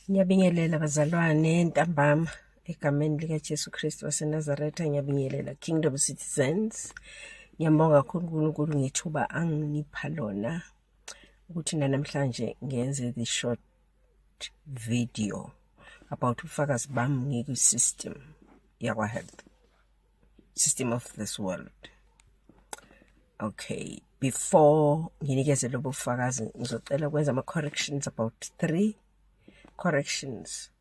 Ngiyabingelela bazalwane ntambama egameni likaJesu Kristu waseNazaretha. Ngiyabingelela Kingdom Citizens. Ngiyambonga kakhulu uNkulunkulu ngethuba anginipha lona ukuthi nanamhlanje ngenze the short video about ubufakazi bami ngikwi-system yakwa-health system of this world. Okay, before nginikeze lobu bufakazi, ngizocela ukwenza ama-corrections, about three corrections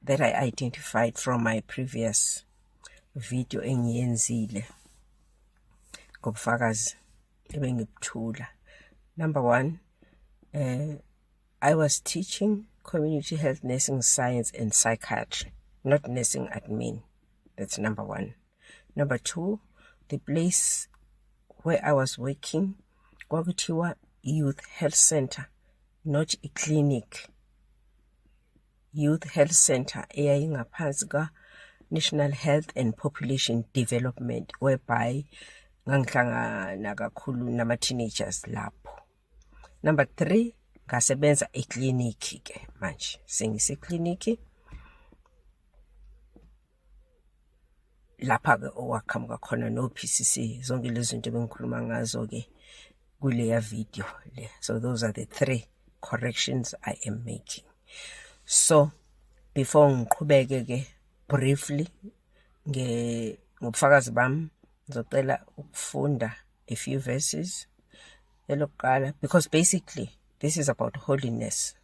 that I identified from my previous video engiyenzile ngobufakazi ebengibuthula. Number one, I was teaching community health nursing science and psychiatry, not nursing admin. That's number one. Number two, the place where I was working kwakuthiwa Youth Health Center, not a clinic. Youth Health Center eyayingaphansi ka-National Health and Population Development, whereby ngangihlangana kakhulu nama-teenagers lapho. Number three, ngasebenza eklinikhi ke manje, sengiseklinikhi lapha-ke okwaqhamuka khona no-PCC, zonke lezi zinto ebengikhuluma ngazo-ke kuleya video le. So those are the three corrections I am making. So before ngiqhubeke ke briefly ngobufakazi bami, ngizocela ukufunda a few verses. Elokuqala, because basically this is about holiness.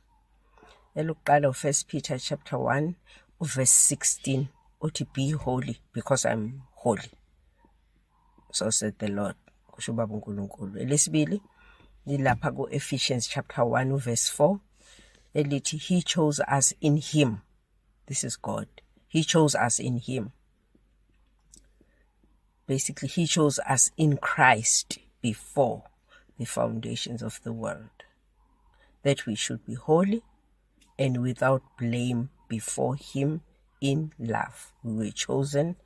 Elokuqala, First Peter chapter 1 verse 16, uthi, "Be holy because I'm holy, so said the Lord," kusho ubaba uNkulunkulu. Elesibili lilapha ku-Ephesians chapter 1 verse 4, elithi, "He chose us in him." This is God. He chose us in him. Basically, he chose us in Christ before the foundations of the world, that we should be holy and without blame before him in love. We were chosen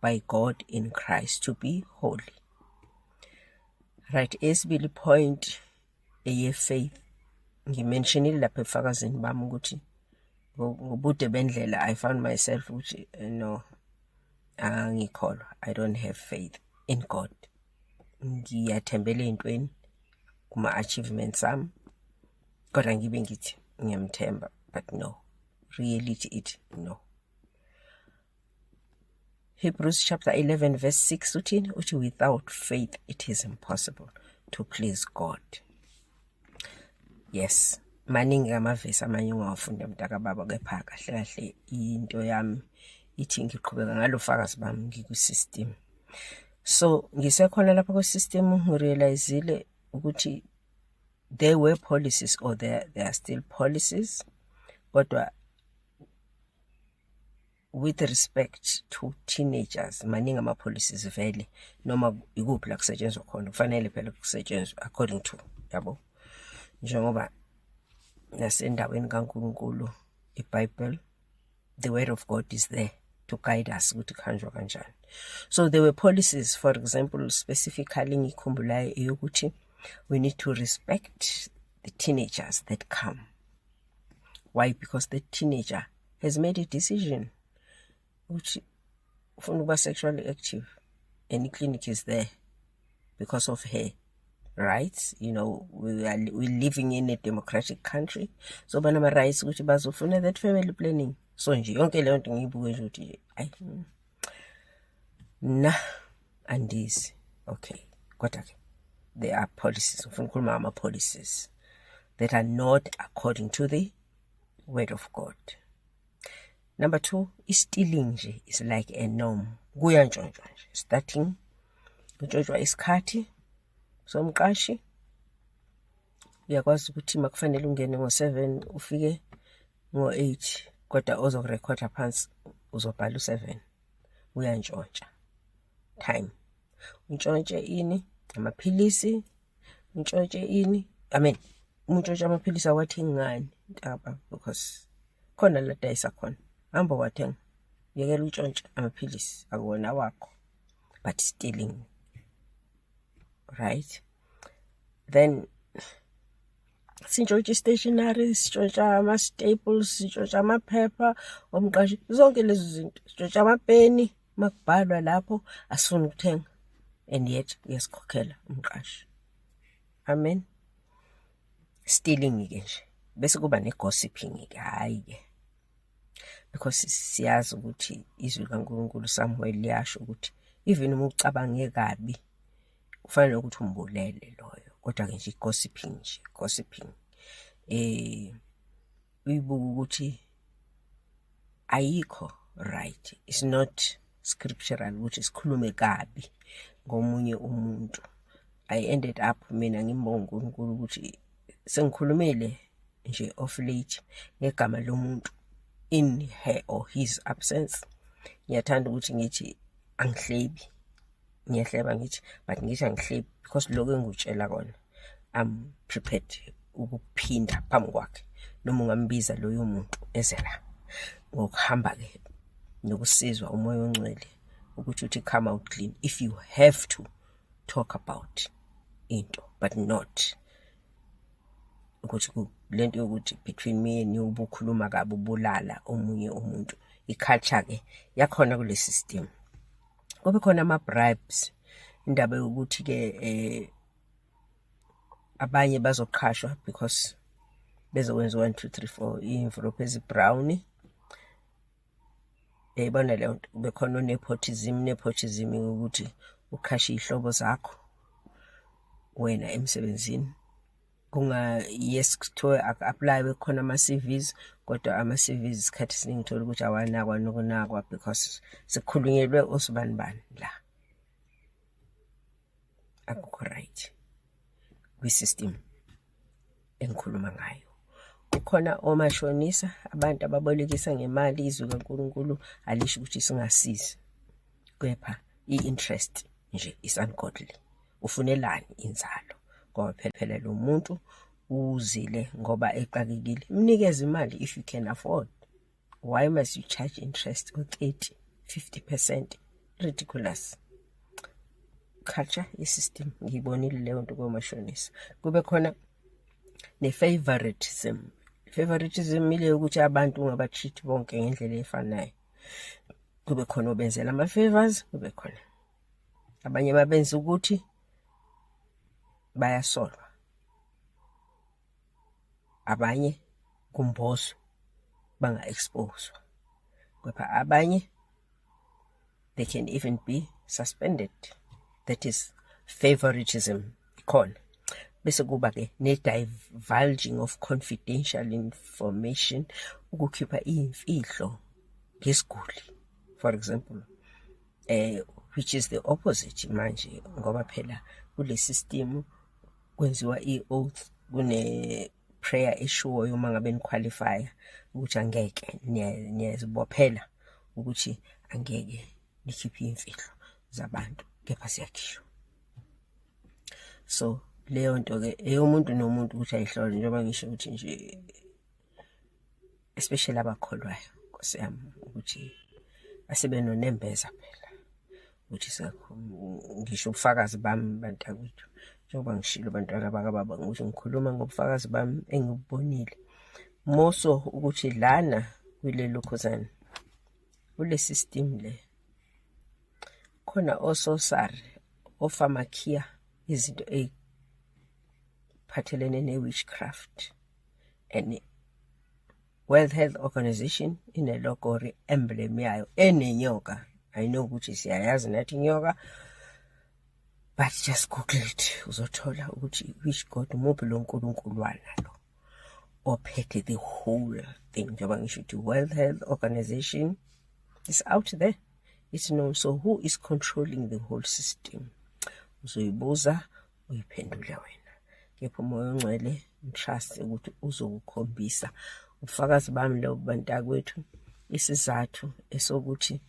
by God in Christ to be holy. Right, esibili point eye-faith. Ngimentionile lapha ebufakazini bami ukuthi ngobude bendlela I found myself ukuthi no, angikholwa, I don't have faith in God. Ngiyathembela ey'ntweni, kuma-achievements ami, kodwa ngibe ngithi ngiyamthemba, but no, reality ithi no. Hebrews chapter 11 verse 6 uthini? Uthi, "Without faith it is impossible to please God." Yes, maningi amavesi amanye ungawafunda, mntakababa, kepha kahle kahle into yami ithi ngiqhubeka ngalo fakazi bami ngikwi-system. So ngisekhona lapha kwi-system, ngirealizile ukuthi there were policies, or there are still policies, kodwa with respect to teenagers, maningi ama-policies vele. Noma ikuphi la kusetshenzwa khona, kufanele phela kusetshenzwe according to, yabo, njengoba nasendaweni kaNkulunkulu, iBible, the word of God is there to guide us ukuthi kuhanjwa kanjani. So there were policies, for example, specifically ngikhumbulayo eyokuthi we need to respect the teenagers that come. Why? Because the teenager has made a decision ukuthi ufuna ukuba sexually active, and the clinic is there because of her rights. We are living in a democratic country, so banama-rights ukuthi bazofuna that family planning. So nje yonke leyo nto ngiyibuke nje ukuthi ayi na, andizi. Okay, kodwa ke there are policies, ngifuna ukukhuluma ngama-policies that are not according to the word of God. Number two, i-stealing nje is like a norm. Kuyantshontshwa nje, starting kuntshontshwa isikhathi somqashi. Uyakwazi ukuthi makufanele ungene ngo-7, ufike ngo-8, kodwa ozokurekhoda phansi uzobhala u-7. Uyantshontsha time, untshontshe ini, amaphilisi, untshontshe ini. I mean, untshontshe amaphilisi, awathengi ngani ntaba? Because khona la dayisa khona, hamba wathenga, yekela utshontshe amaphilisi, akuwona wakho, but stealing, right? Then Sintshontsha i-stationery, sintshontsha ama-staples, sintshontsha amaphepha omqashi, zonke lezo zinto. Sintshontsha amapeni uma kubhalwa lapho, asifuni ukuthenga and yet uyasikhokhela umqashi. Amen. Stealing-ke nje, bese kuba ne-gossiping-ke, hhayi-ke. Because siyazi ukuthi izwi likaNkulunkulu somewhere liyasho ukuthi even uma ucabange kabi kufanele ukuthi umbulele loyo. Kodwa-ke nje i-gossiping nje, gossiping uyibuke ukuthi ayikho right, it's not scriptural ukuthi sikhulume kabi ngomunye umuntu. I ended up mina ngimbonga uNkulunkulu ukuthi sengikhulumile nje of late ngegama lomuntu in her or his absence. Ngiyathanda ukuthi ngithi angihlebi, ngiyahleba ngithi, but ngithi angihlebi because lokho engikutshela kona I'm prepared ukuphinda phambi kwakhe, noma ungambiza loyo muntu eze la. Ngokuhamba-ke nokusizwa uMoya oNgcwele ukuthi uthi come out clean if you have to talk about into, but not ukuthi lento yokuthi between me and you ubukhuluma kabi ubulala omunye umuntu. I-culture-ke yakhona kule system. Kube khona ama-bribes, indaba yokuthi-ke abanye bazoqhashwa because bezokwenza u-one, two, three, four, iy'mvulophu ezi-brown. Uyayibona leyo nto? Kube khona o-nepotism, nepotism ukuthi uqhashe iy'hlobo zakho wena emsebenzini. Yes, kuthiwe aku-apply-we kukhona ama-C_Vs, kodwa ama-C_Vs isikhathi esiningi uthola ukuthi awanakwa nokunakwa because sekukhulunyelwe osibanibani la. Akukho right kwi-system engikhuluma ngayo. Kukhona omashonisa, abantu ababolekisa ngemali. Izwi kaNkulunkulu alisho ukuthi singasizi, kepha i-interest nje is ungodly. Ufunelani inzalo? Ngoba phela lo muntu uzile ngoba exakekile, mnikeze imali if you can afford. Why must you charge interest o-30, 50%? Ridiculous. Culture ye-system, ngiyibonile leyo nto komashonisa. Kube khona ne-favoritism. Favoritism ile yokuthi abantu ungaba-treat bonke ngendlela efanayo. Kube khona obenzela ama-favors, kube khona abanye babenza ukuthi bayasolwa, abanye kumbozwe banga-expose-wa, kepha abanye they can even be suspended. That is favoritism ikhona. Bese kuba-ke ne-divulging of confidential information, ukukhipha iy'mfihlo ngesiguli, for example, which is the opposite manje, ngoba phela kule system kwenziwa i-oath, kune-prayer eshiwoyo uma ngabe ni-qualify-a ukuthi angeke niyazibophela ukuthi angeke nikhiphe iy'mfihlo zabantu, kepha ziyakhishwa. So leyo nto-ke eyomuntu nomuntu ukuthi ayihlole, njengoba ngisho ukuthi nje especially abakholwayo, Nkosi yami, ukuthi asebenonembeza phela ukuthi ngisho ubufakazi bami bantakwethu, njengoba ngishilo bantwana bakababa ukuthi ngikhuluma ngobufakazi bami engibubonile. More so ukuthi lana kule lokhuzana, kule system le, khona o-sorcery, ofamakhiya, izinto ey'phathelene ne-witchcraft, and World Health Organization ine-logo, emblem yayo enenyoka. I know ukuthi siyayazi nathi inyoka, but just google it, uzothola ukuthi which god, umuphi lo nkulunkulu lo ophethe the whole thing. Njengoba ngisho ukuthi World Health Organization is out there, it's known. So who is controlling the whole system? Uzoyibuza uyiphendule wena, kepha uMoya oNgcwele trust ukuthi uzokukhombisa. Ubufakazi bami lobo bantakwethu. Isizathu esokuthi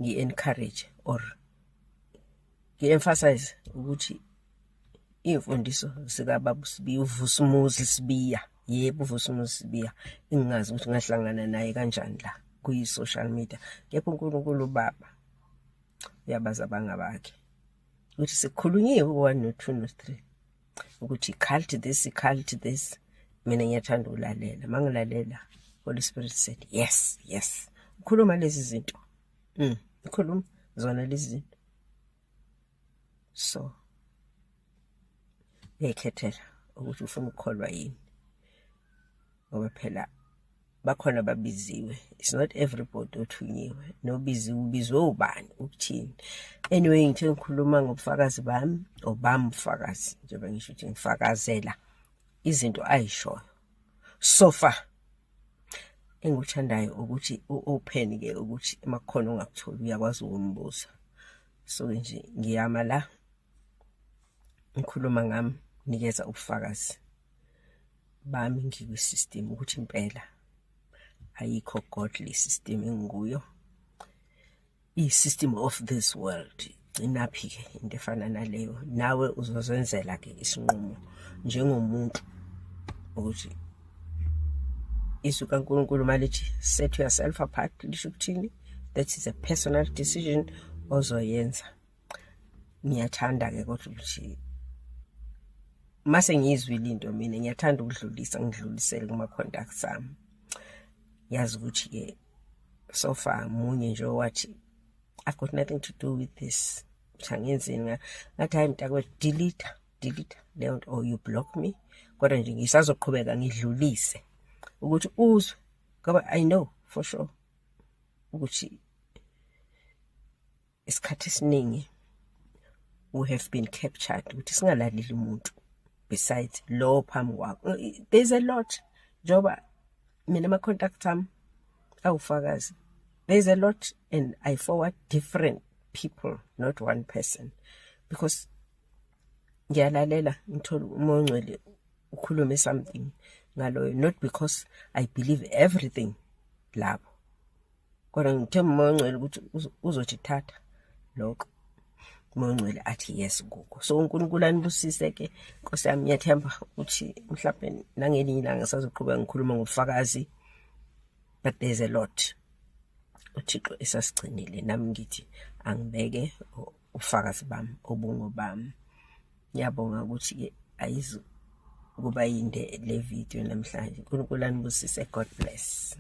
ngi-encourage or ngi-emphasize ukuthi iy'mfundiso zikababa uSibiya, uVusumuzi Sibiya, yebo, uVusumuzi Sibiya, engingazi ukuthi ngahlangana naye kanjani la kwi-social media, kepha uNkulunkulu ubaba uyabazi abangabakhe ukuthi sekukhulunyiwe u-one no-two no-three. Ukuthi cult this, cult this. Mina ngiyathanda ukulalela. Mangilalela, Holy Spirit said, Yes. Ukhuluma lezi zinto. Ukhuluma zona lezi zinto. So uyayikhethela ukuthi ufuna ukukholwa yini. Ngoba phela bakhona ababiziwe. It's not everybody othunyiwe. Nobiziwe ubizwe ubani, ukuthini. Anyway, ngithe ngikhuluma ngobufakazi bami, obami ubufakazi, njengoba ngisho ukuthi ngifakazela izinto ayishoyo. So far engikuthandayo ukuthi u-open ke, ukuthi emakhona ongakutholi uyakwazi ukumbuza. So nje ngiyama la, ngikhuluma ngami, nikeza ubufakazi bami ngikwi-system, ukuthi impela ayikho godly system engikuyo, i-system of this world. Gcinaphi-ke into efana naleyo? Nawe uzozenzela-ke isinqumo njengomuntu ukuthi izwi kaNkulunkulu malithi "Set yourself apart" lisho ukuthini. That is a personal decision ozoyenza. Ngiyathanda-ke kodwa ukuthi mase ngiyizwile into, mina ngiyathanda ukudlulisa, ngidlulisele kuma-contacts ami. Yazi ukuthi-ke so far munye nje owathi, "I've got nothing to do with this." Uthi angenzeni? Ngathi, "Hayi mntakwethu, delete, delete leyo nto or you block me." Kodwa nje ngisazoqhubeka ngidlulise ukuthi uzwe, ngoba I know for sure ukuthi isikhathi esiningi we have been captured ukuthi singalaleli umuntu besides lo phambi kwakho. There's a lot, njengoba mina ama-contact ami awufakazi. There's a lot and I forward different people, not one person, because ngiyalalela, ngithola uMoya oNgcwele ukhulume something ngaloyo, not because I believe everything lapho, kodwa ngithemba uMoya oNgcwele ukuthi uzothi thatha lokho, uMoya oNgcwele athi yes kukho. So uNkulunkulu anibusise ke, Nkosi yami. Ngiyathemba ukuthi mhlawumbe nangelinye ilanga sazoqhubeka ngikhuluma ngobufakazi, but there's a lot uThixo esasigcinile. Nami ngithi angibeke ubufakazi bami obungobami. Ngiyabonga ukuthi-ke ayizi kuba yinde le video namhlanje. uNkulunkulu anibusise. God bless.